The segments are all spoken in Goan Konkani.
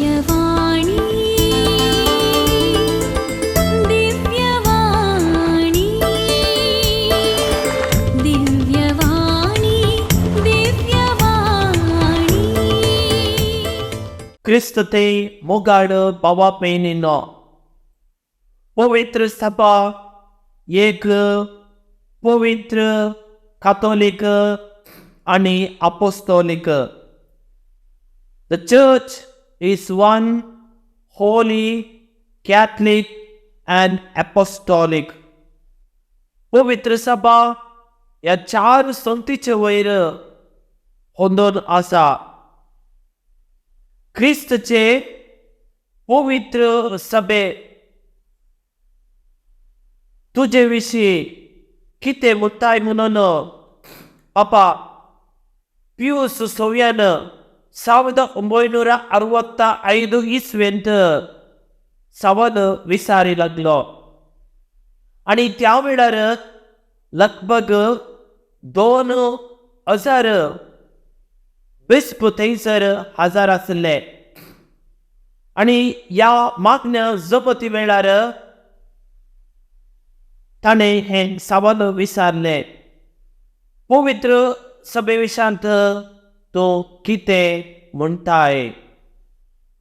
दिव्यवाणी, दिव्यवाणी, दिव्यवाणी, दिव्यवाणी. क्रिस्त ते मोगाड भावा भयणींनो, पवित्र सभा एक, पवित्र, कातोलीक आनी आपोस्तोलीक. The Church is one, holy, Catholic and Apostolic. पवित्र सभा ह्या चार संतीचे वयर होंदोन आसा. क्रिस्तचे पवित्र सभे तुजे विशीं कितें म्हणटाय म्हणून पापा पियूस सव्यान 1965 इस्वेंत सवाल विचारी लागलो आनी त्या वेळार लगभग 2000 बिस्प थंयसर हजर आशिल्ले आनी ह्या मागण्या जपती वेळार ताणें हें सवाल विचारलें, पवित्र सभे विशांत तूं कितें म्हणटाय?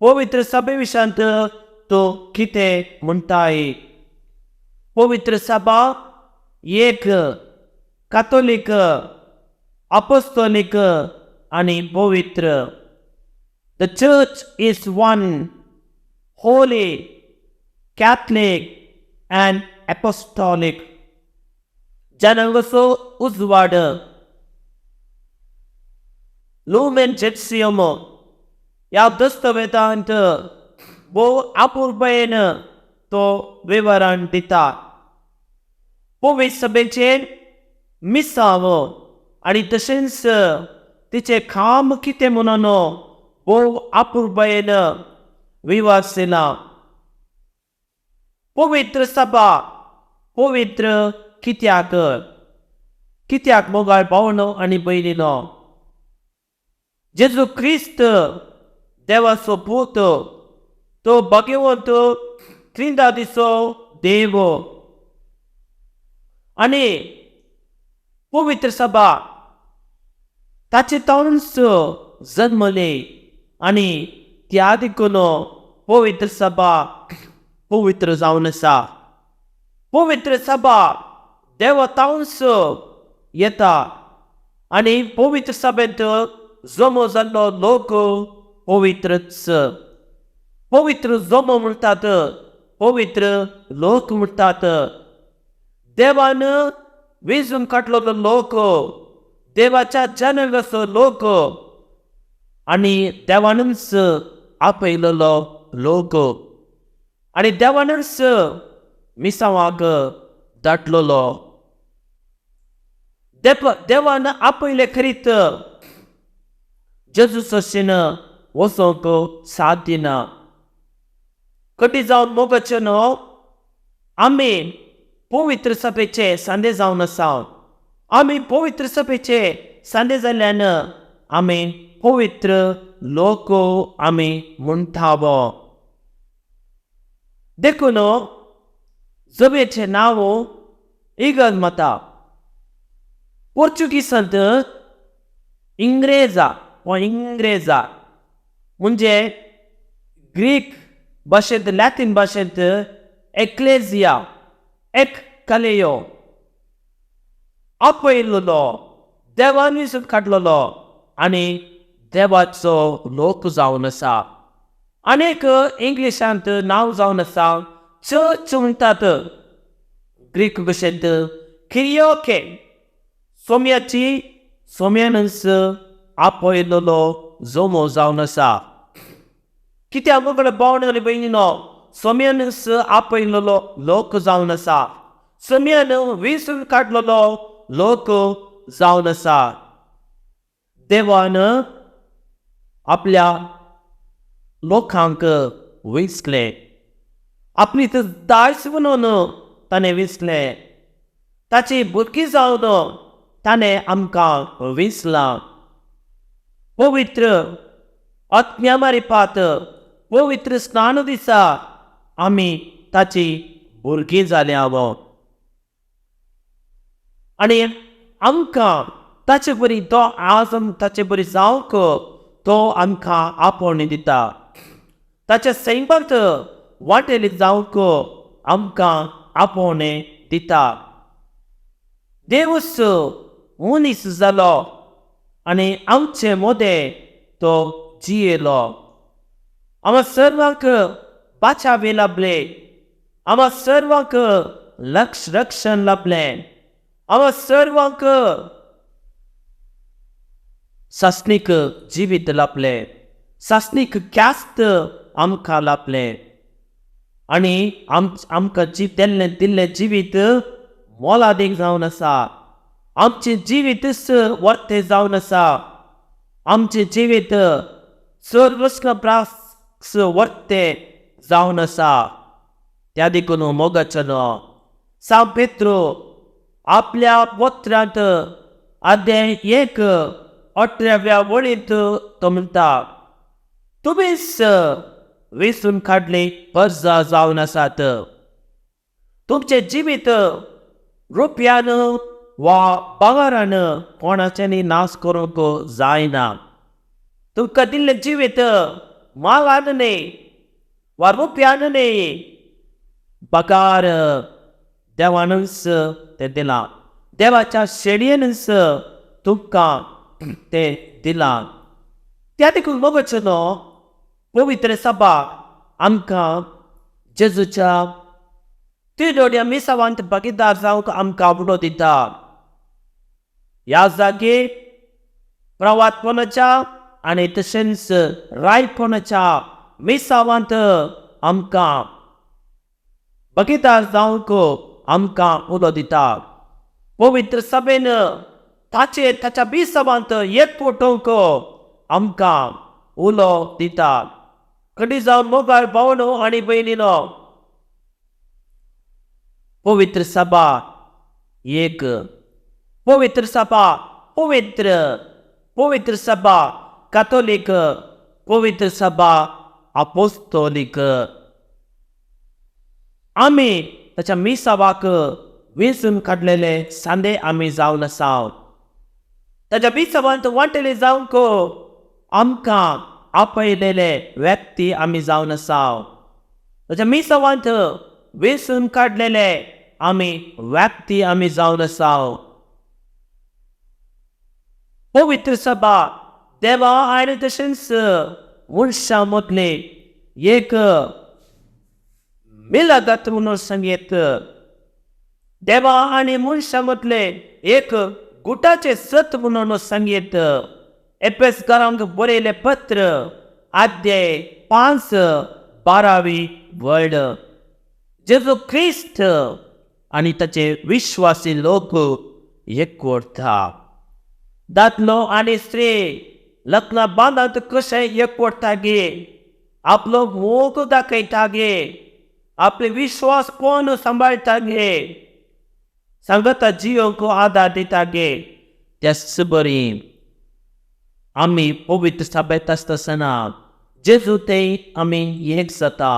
पवित्र सभे विशांत तूं कितें म्हणटाय? पवित्र सभा एक, कातोलीक, अपोस्तोलीक आनी पवित्र. The Church is one, holy, Catholic and Apostolic. जनांगसो उजवाड, लुमेन जेन्टियम ह्या दस्तावेजांत भोव अपुरबायेन तो विवरण दिता. पवित्र सभेचेर मिसांव आनी तशेंच तिचें काम कितें म्हणून भोव अपुरबायेन विवासिना. पवित्र सभा पवित्र कित्याक? कित्याक मोगाळ भावनो आनी भयणीनो? जेजू क्रिस्त देवाचो पूत, तो भाग्यवंत त्रिंदादीचो देव आनी पवित्र सभा ताचे तावनच जन्मले आनी त्या देखून पवित्र सभा पवित्र जावन आसा. पवित्र सभा देवा तावनच येता आनी पवित्र सभेंत जमो जाल्लो लोक पवित्रच. पवित्र जमो म्हणटात, पवित्र लोक म्हणटात. देवान वेंचून काडलेलो लोक, देवाच्या जनगाचो लोक आनी देवानूच आपयलेलो लोक आनी देवानूच मिसांवाक धाडलेलो. देवान आपयले खरीत जेजू सशीन वचोंक साथ दिना. कटी जावन मोगाचे न्हू, आमी पवित्र सभेचे सांदे जावन आसा. आमी पवित्र सभेचे सांदे जाल्ल्यान आमी पवित्र लोक आमी म्हणटाव. देखून सभेचें नांव इगर्ज माता. पोर्चुगीसांत इंग्रेजा वा इंग्रेजा म्हणजे ग्रीक भाशेंत, लॅटीन भाशेंत एक्लेजिया, एक कलेयो, आपयलेलो, देवान विसून काडलेलो आनी देवाचो लोक जावन आसा. आनीक इंग्लिशांत नांव जावन आसा चर्च म्हणटात. ग्रीक भाशेंत किरियोके, सोम्याची सोम्यानच आपयलेलो जमो जावन आसा. कित्याक मोगळे भावण आनी भयणीनो? सोम्यानच आपयलेलो लोक जावन आसा, सोम्यान वेंचून काडलेलो लोक जावन आसा. देवान आपल्या लोकांक वेंचले, आपली दायज म्हणून ताणें वेंचलें, ताची भुरगीं जावन ताणें आमकां वेंचलां. पवित्र आत्म्या मारिपात पवित्र स्नान दिसा आमी ताची भुरगीं जाल्या. आनी आमकां ताचे बरी तो आज ताचे बरी जावंक तो आमकां आपोवणी दिता. ताच्या सैमांत वांटेली जावंक आमकां आपोवणें दिता. देवूच मनीस जालो आनी आमचे मदें तो जियेलो. आमकां सर्वांक बाचावे लाबले, आमकां सर्वांक लक्ष रक्षण लाबलें, आमकां सर्वांक सासणीक जिवीत लाबलें, सासणीक ख्यास्त आमकां लाबलें. आनी आमकां दिल्लें जिवीत मोलादीक जावन आसा. आमचें जिवीतच वर्तें जावन आसा. आमचें जिवीत सर्वस्व प्रास वर्तें जावन आसा. त्या देखून मोगाचो सांव पेत्रो आपल्या पत्रांत अध्याय 1 18व्या वळींत तो म्हणटा, तुमीच वेंचून काडली परजा जावन आसात. तुमचें जिवीत रुपयान वा भांगरान कोणाच्यानी नाश करूंक जायना. तुमकां दिल्लें जिवीत मालान न्हय वा रुपयान न्हय, बगार देवानूच तें दिलां. देवाच्या शेणयेनूच तुमकां तें दिलां. त्या देखून मोगाचो न्हू पवित्र सभा आमकां जेजूच्या तिडोड्या मिसावांत भागीदार जावंक आमकां उलो दिता. ह्या जागे प्रवातपणाच्या आनी तशेंच रायपणाच्या मिसावांत आमकां भागीदार जावंक आमकां उलो दिता. पवित्र सभेन ताचेर ताच्या मिसावांत एकवटोवंक आमकां उलो दिता. कडी जावन मोगाळ भावनो आनी भयणीनो, पवित्र सभा एक, पवित्र सभा पवित्र, पवित्र सभा कातोलीक, पवित्र सभा आपोस्तोलीक. आमी ताच्या मिसावाक वेंचून काडलेले सांदे आमी जावन आसा. ताच्या मिसावांत वांटेले जावंक आमकां आपयलेले व्यक्ती आमी जावन आसा. ताच्या मिसावांत वेंचून काडलेले आमी व्यक्ती आमी जावन आसा. पवित्र सभा देवा आनी तशेंच मनशां मदले एक मिलागत म्हणून सांगयत. देवा आनी मनशां मदले एक गुटाचें सत म्हणून सांगयत. एपेसकारांक बरयलें पत्र अध्याय 5 12वी वळ. जेजू क्रिस्त आनी ताचे विश्वासी लोक एकवटता. दादलो आनी स्त्री लग्न बांदांत कशें एकवटता गे, आपलो मोग दाखयता गे, आपले विश्वास कोण सांबाळटा गे, सांगता जियोंक आदार दिता गे. त्याच बरी आमी पवित्र सभेंत आसतना जेजू ते आमी एक जाता.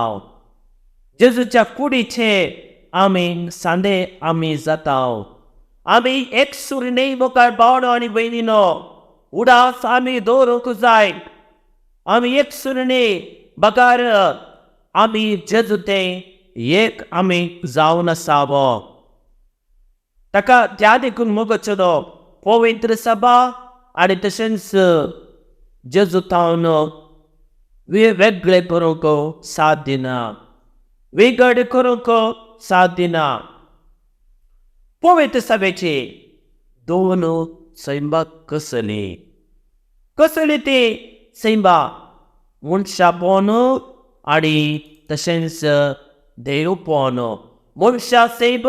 जेजूच्या कुडीचे आमी सांदे आमी जाता. आमी एकसूर न्हय मुखार भावनो आनी भयणीनो, उडास आमी दवरूंक जाय. आमी एकसूर न्हय बगार आमी जेजू ते एक आमी जावन आसावो. ताका त्या देखून मोगाचो पवित्र सभा आनी तशेंच जेजू तावन वेगळे करूंक साथ दिना, वेगळे करूंक साथ दिना. पवित्र सभेची दोन सैंबा कसली कसली ती सैंबा, मनशापण आनी तशेंच देवपण. मनशा सैब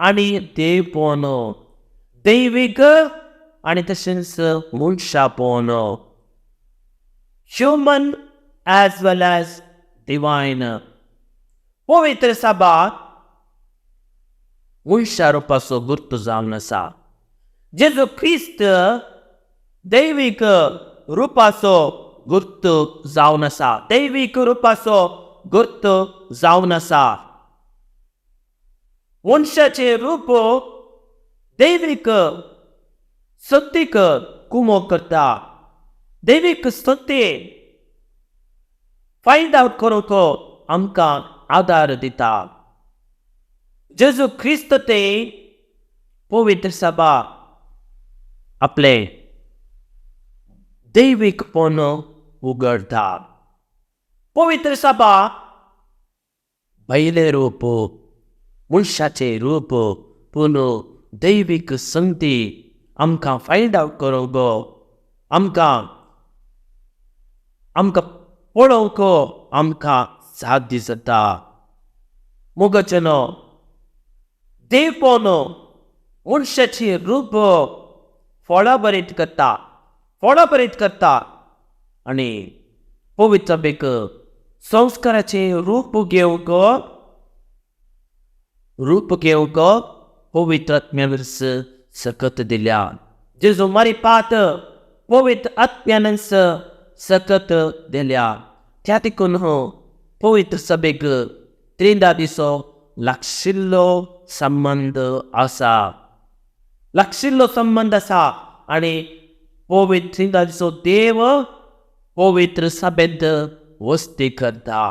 आनी देवपण, दैवीक आनी तशेंच मनशापण, human as well as divine. पवित्र सभा मनशा रुपाचो गुर्त जावन आसा. जेजू क्रिस्त दैवीक रुपाचो गुर्त जावन आसा, दैवीक रुपाचो गुर्त जावन आसा। मनशाचें रूप दैवीक शक्तीक कुमो करता, दैवीक शक्ती फायंड आवट करूंक आमकां आदार दिता। जेजू क्रिस्त ते पवित्र सभा आपले दैवीकपण उगडता। पवित्र सभा भायलें रूप, मनशाचें रूप, पूण दैवीक संगती आमकां फायंड आवट करूंक, आमकां आमकां पळोवंक आमकां साध्य जाता। मोगाचें देवपण मनशाचें रूप फळाभरीत करता, फळाभरीत करता आनी पवित्र सभेक संस्काराचें रूप घेवंक, रूप घेवंक पवित्र आत्म्यान सकत दिल्या। जेजू मारिपात पवित्र आत्म्यान सकत दिल्या। त्या देखून पवित्र सभेक त्रिंदादीचो लागशिल्लो संबंद आसा, लागशिल्लो संबंद आसा आनी पवित्र त्रिंदादीचो देव पवित्र सभेंत वस्ती करता।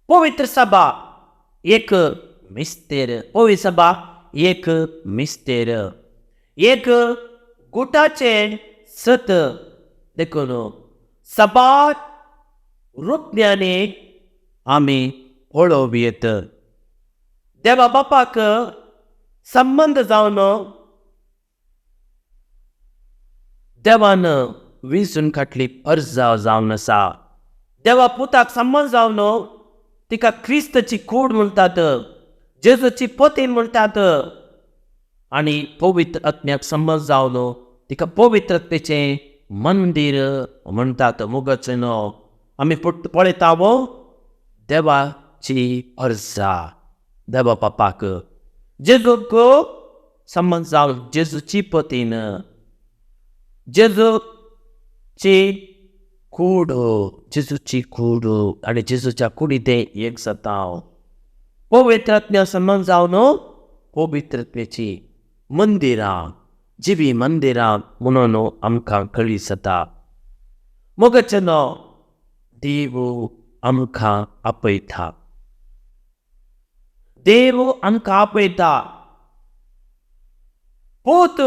पवित्र सभा एक मिस्तेर, पवित्र सभा एक मिस्तेर, एक गुटाचें सत। देखून सभा रुपण्यानी आमी पळोवयेत। देवा बापाक संबंद जावन देवान विंचून काडली अर्जा जावन आसा। देवा पुताक संबंद जावन तिका क्रिस्ताची कूड म्हणटात, जेजूची पतीन म्हणटात आनी पवित्र आत्म्याक संबंद जावन तिका पवित्र आत्म्याचें मंदीर म्हणटात। मोगाचें आमी पळयता वो देवाची अर्जा देवा बापाक जेजूक संबंद जावन जेजूची पतीन, जेजूची कूड, जेजूची कूड आनी जेजूच्या कुडी तें एक जाता। पवित्र आत्म्या संबंद जावन पवित्र आत्म्याची मंदिरां, जिवी मंदिरां म्हणून आमकां कळी जाता। मोगाचें देव आमकां आपयता, देव आमकां आपयता, पूत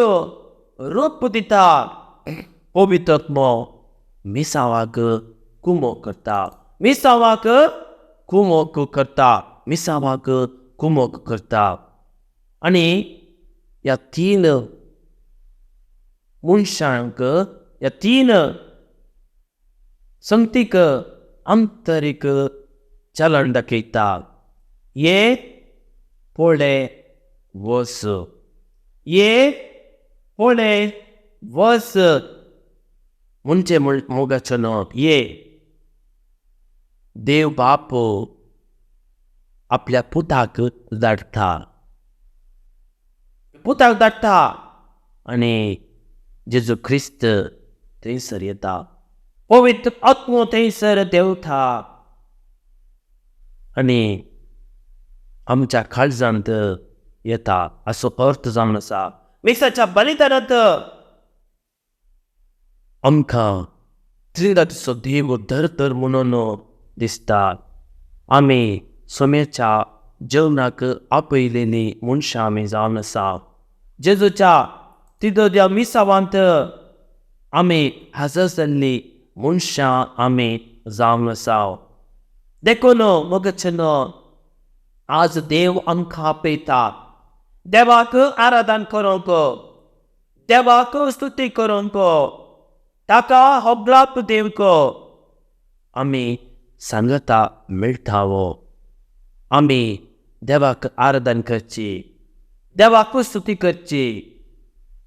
रूप दिता, पवित्र आत्मो मिसावाक कुमो करता, मिसावाक कुमोक करता, मिसावाक कुमोक करता। आनी ह्या तीन मनशांक, ह्या तीन संगतीक आंतरीक चलन दाखयता। ये पळय वस, ये पळय वस म्हणजे मोगाचो न्हय। ये देव बाप आपल्या पुताक धाडटा, पुताक धाडटा आनी जेजू क्रिस्त थंयसर येता, पवित्र आत्मो थंयसर देंवता आनी आमच्या काळजांत येता असो अर्थ जावन आसा। मिसाच्या बलिदानांत आमकां त्रिंदादीचो देव दर दर म्हणून दिसता। आमी सोम्याच्या जेवणाक आपयलेली मनशां आमी जावन आसा। जेजूच्या तिदोद्या मिसावांत आमी हाजर जाल्ली मनशां आमी जावन आसा। देखून मोगाचें आज देव आमकां आपयता देवाक आराधन करूंक, देवाक स्तुती करूंक, ताका होगलाप दिवंक आमी सांगता मेळटा। आमी देवाक आराधन करची, देवाक स्तुती करची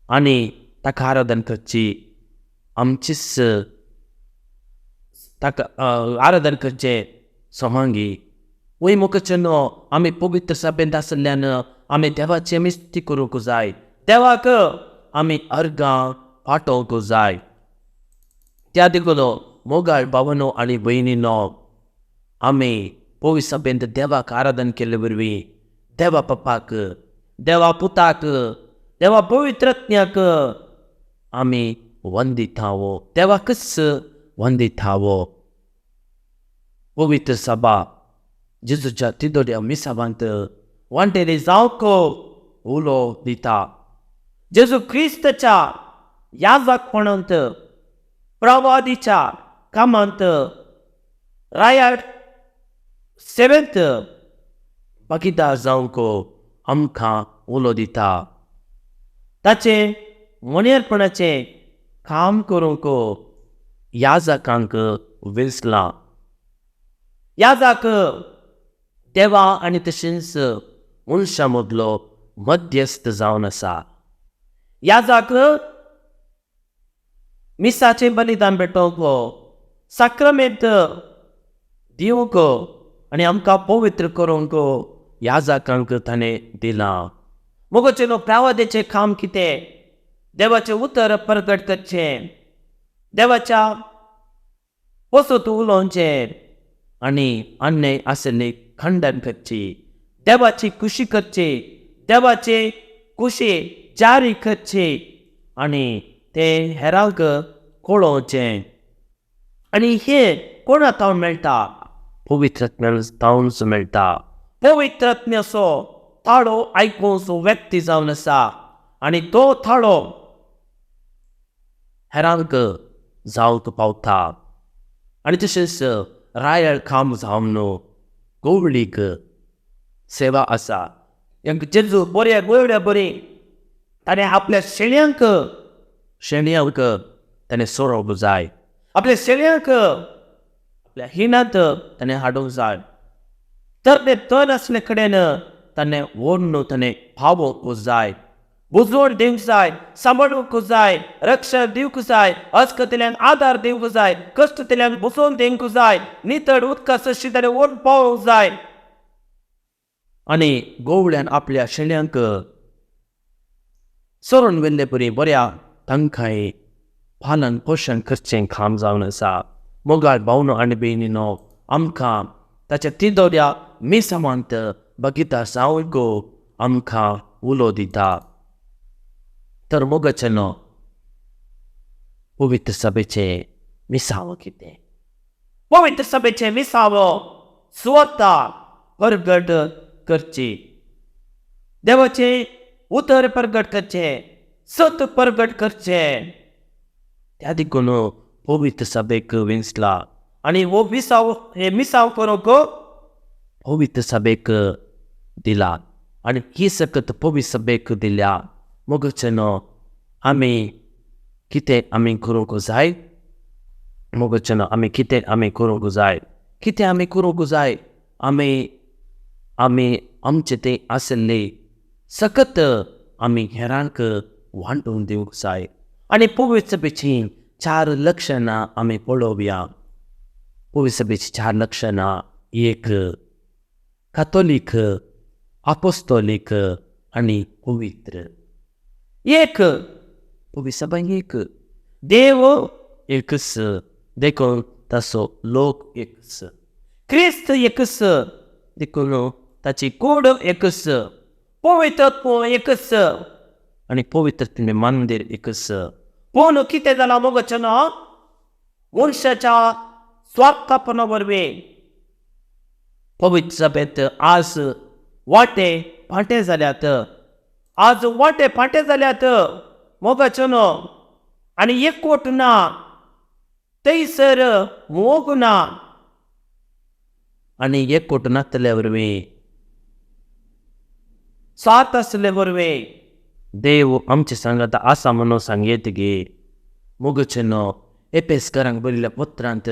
आनी ताका आराधन करची, आमचीच ताका आराधन करचें समांगी वय मोगाचें आमी पवित्र सभेंत आशिल्ल्यान आमी देवाची आमी स्तुती करूंक जाय, देवाक आमी अर्गां पाठोवंक जाय। त्या देखून मोगाळ भावनो आनी भयणीनो, आमी पवित्र सभेंत देवाक आराधन केल्ले वरवीं देवा पप्पाक, देवा पुताक, देवा पवित्रज्ञाक आमी वंदितावो, देवाकच वंदितावो. पवित्र सभा जेजूच्या तिदोड्या मिसावांत वांटेली जावंक उलो दिता. जेजू क्रिस्ताच्या याजकपणांत, प्रवादीच्या कामांत, रायाळ सेवेंत भागीदार जावंक आमकां उलो दिता. ताचें मनेरपणाचें काम करूंक याजकांक वेंचलां. याजक देवा आनी तशेंच मनशां मदलो मध्यस्थ जावन आसा. याजक मिसाचें बलिदान भेटोवंक, साक्रमेंत दिवंक आनी आमकां पवित्र करूंक याजकांक ताणें दिलां. मोगचेलो प्रावादेचें काम कितें? देवाचें उतर प्रगट करचें, देवाच्या वसत उलोवचें आनी अन्याय आशिल्ली खंडन करची, देवाची खुशी करची, देवाची खुशी जारी करची आनी ते हेरांक कळोवचें. आनी हें कोणा तावन मेळटा? पवित्रत्म्या तावनच मेळटा. पवित्रत्म्याचो ताळो आयकुचो व्यक्ती जावन आसा आनी तो ताळो हेरांक जावंक पावता. आनी तशेंच रायाळ काम जावन गोवळीक सेवा आसा. जेजू बऱ्या गोवड्या बरी ताणें आपल्या शेळयांक ताणें सोरोवंक जाय, आपल्या शेळयांक आपल्या हिणांत ताणें हाडूंक जाय. तर ते तण आसले कडेन ताणें व्हरून ताणें पावोवंक जाय, बुजवण दिवंक जाय, सांबाळूंक जाय, रक्षण दिवंक जाय, अस्कतल्यान आदार दिवंक जाय, कश्टतल्यान बुजोवन दिवंक जाय, नितळ उदका सशी ताणें व्हरून पावोवंक जाय. आनी गोवळ्यान आपल्या शेळयांक सरून व्हेल्ले परी बऱ्या तांकांय पालन पोशण करचें काम जावन आसा. मोगाळ भावनो आनी भयणीनो, आमकां ताच्या तिदोड्या मिसावांत बगिता जावंक आमकां उलो दिता. तर मोगाचें पवित्र सभेचें मिसाव कितें? पवित्र सभेचें मिसाव स्वता परगट करची, देवाचें उतर परगट करचें, सत परगट करचें. त्या देखून पवित्र सभेक वेंचला आनी हो मिसाव, हे मिसाव करूंक पवित्र सभेक दिला आनी ही सकत पवित्र सभेक दिल्या. मोगचें आमी कितें आमी करूंक जाय? मोगचें आमी कितें आमी करूंक जाय? कितें आमी करूंक जाय? आमी आमी आमचे तें आशिल्ले सकत आमी हेरांक वांटून दिवंक जाय. आनी पवित्र सभेचीं चार लक्षणां आमी पळोवया. पवित्र सभेचीं चार लक्षणां: एक, कातोलीक, आपोस्तोलीक आनी पवित्र. एक पवित्र सभा एक, देव एकच, देखून ताचो लोक एकच, क्रिस्त एकच, देखून ताची कूड एकच, पवित्रत्व एकच आनी पवित्र मंदीर एकच. पूण कितें जालां मोगचें ना? मनशाच्या स्वार्थापना वरवीं पवित्र सभेंत आज वांटे फांटे जाल्यात, आज वांटे फांटे जाल्यात मोगाचें न्हू. आनी एकवट ना, थंयसर मोग ना. आनी एकवट नासल्या वरवीं, स्वार्थ आसले वरवीं देव आमचे सांगात आसा म्हणून सांगयत गे. मोगाचें न्हू एपेसकरांक बरयल्ल्या पत्रांत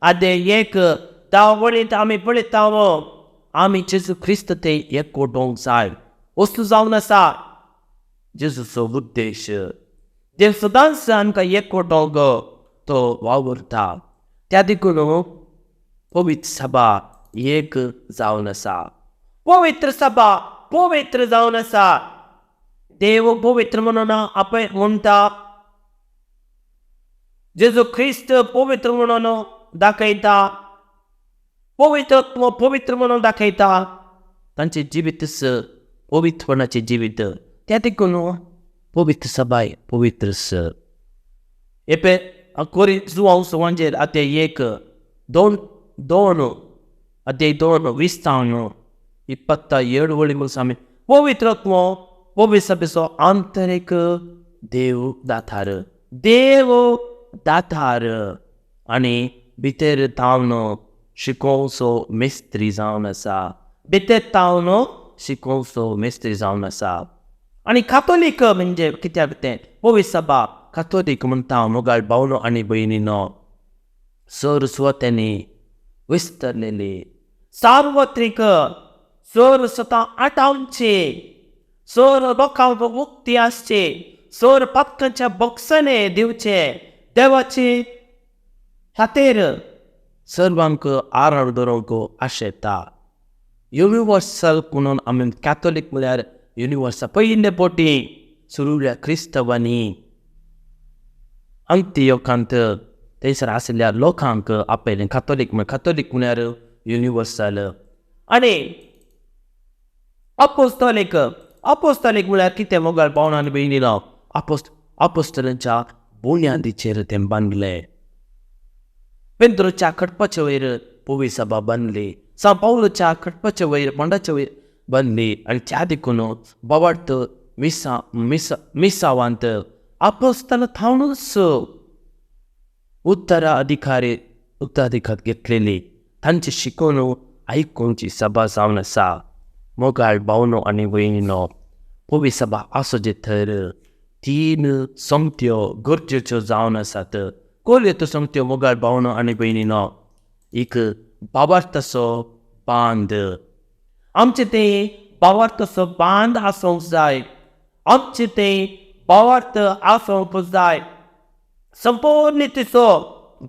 आदे 1:10 वळींत आमी पळयता, आमी जेजू क्रिस्त ते एकवटोवंक जाय. वस्तू जावन आसा जेजूचो उद्देश. देव सदांच आमकां एकवटोवंक तो वावुरता. त्या देखून पवित्र सभा एक जावन आसा. पवित्र सभा पवित्र जावन आसा. देव पवित्र म्हणून आपय म्हणटा. जेजू ख्रिस्त पवित्र म्हणून दाखयता, पवित्र पवित्र म्हणून दाखयता. तांचें जिवीतच पवित्रपणाचें जिवीत. त्या देखून पवित्र सभाय पवित्र. एपे कोरी जुवांव सुवांजेर अध्याय 1 2 2 अध्याय 2 20 27 ಒಳಿ ಸ್ವಾಮಿ ಪವಿತ್ರಾತ್ಮ पवित्र सभेचो आंतरीक देव दातार, देव दातार आनी भितर तावन शिकोवचो मिस्त्री जावन आसा, भितर तावन शिकोवचो मिस्त्री जावन आसा. आनी कातोलीक म्हणजे कित्याक तें पवित्र सभा कातोलीक म्हणटा मोगाळ भावनो आनी भयणीनो, सर सुवातांनी विस्तरलेली सार्वत्रीक सर स्वता आटावचे, सर लोकांक मुक्ती आसची, सर पातकांच्या बक्षाने दिवचे, देवाचे खातीर सर्वांक आराड दवरूंक आशेता. युनिवर्सल म्हणून आमी कॅथोलीक म्हळ्यार युनिवर्सल. पयले पोटी सुरुल्या क्रिस्तवांनी अंत्योकांत थंयसर आशिल्ल्या लोकांक आपयलें कॅथोलीक म्हळ्यार. कॅथोलीक म्हळ्यार युनिवर्सल. आनी अपोस्तोलीक, अपोस्तोलीक म्हळ्यार कितें मोगाळ भावना आनी भयणीनो, अपोस्तलांच्या बुन्यादीचेर तें बांदलें. पेद्रोच्या खटपाच्या वयर पवित्र सभा बांदली, सांव पावलोच्या खटपाच्या वयर मांडाच्या वयर बांदली. आनी त्या देखून बाबार्थ मिसा मिसा मिसावांत अपोस्तला थावनूच उत्तराधिकारी उत्तराधिकार घेतलेली तांची शिकोवन आयकुची सभा जावन आसा. मोगाळ भावनो आनी भयणीनो, पवित्र सभा आसोचे थर 3 सोमत्यो गरजेच्यो जावन आसात. कोल्यो त्यो सोमत्यो मोगाळ भावनो आनी भयणीनो? एक भावार्थाचो बांद, आमचें तें भावार्थाचो बांद आसूंक जाय, आमचें तें भावार्थ आसूंक जाय, संपूर्णतेचो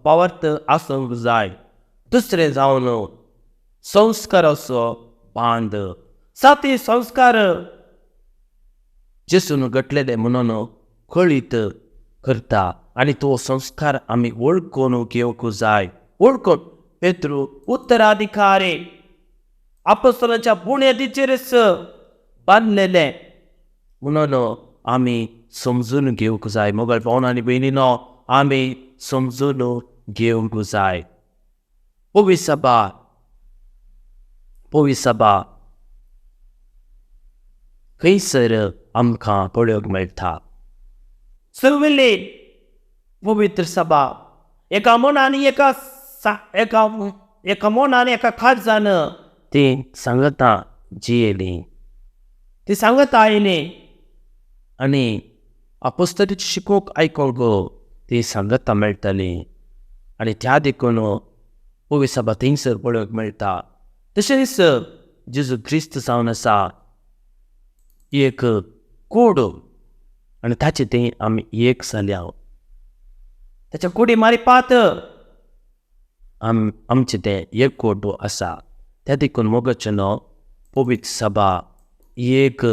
भावार्थ आसूंक जाय. दुसरें जावन संस्काराचो बांद, साती संस्कार जेसून घडलेले म्हणून कळीत करता आनी तो संस्कार आमी वळखून घेवंक जाय. वळखून पेत्रू उत्तराधिकारी अपोस्तलांच्या बुन्यादीचेरच बांदलेले म्हणून आमी समजून घेवंक जाय. मोगाळ भावना आनी भयणीनो, आमी समजून घेवंक जाय. पवित्र सभा, पवित्र सभा खंयसर आमकां पळोवंक मेळटा? सुरवेली पवित्र सभा एका मनान एका एका एका मनान एका काळजान ती सांगता जियेली, ती सांगता आयली आनी अपोस्तलाची शिकोवंक आयकूंक ती सांगता मेळटाली. आनी त्या देखून पवित्र सभा थंयसर पळोवंक मेळटा. तशेंच जेजू क्रिस्त जावन आसा एक कूड आनी ताचें तें आमी एक जाल्या. ताच्या कुडी मारिपात आमचें तें एक कोट आसा. त्या देखून मोगाचें पवित्र सभा एक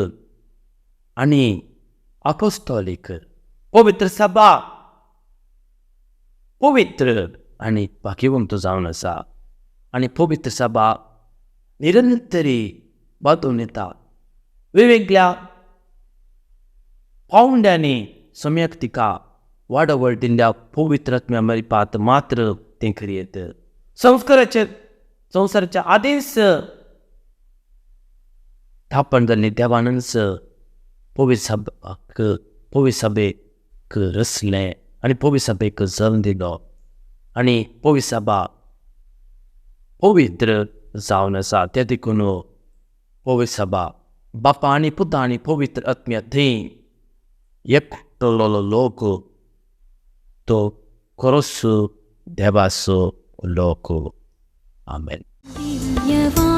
आनी अपोस्तोलीक पवित्र सभा पवित्र आनी भाग्यवंत जावन आसा. आनी पवित्र सभा निरंतरी बांदून येता, वेगवेगळ्या पावंड्यांनी सम्यक तिका वाडावळ दिल्ल्या पवित्र आत्म्या मरिपात मात्र तें खरी येत. संस्काराचे संवसाराच्या आदींच थापण जाल्ली देवानच पवित्र सभाक पवित्र सभेक रचलें आनी पवित्र सभेक जल्म दिलो आनी पवित्र सभा पवित्र जावन आसा. त्या देखून पवित्र सभा बापा आनी पुता आनी पवित्र आत्म्या थंय एकटलो लोक तो खरोच देवाचो लोक. आमेन. दिव्यवाणी.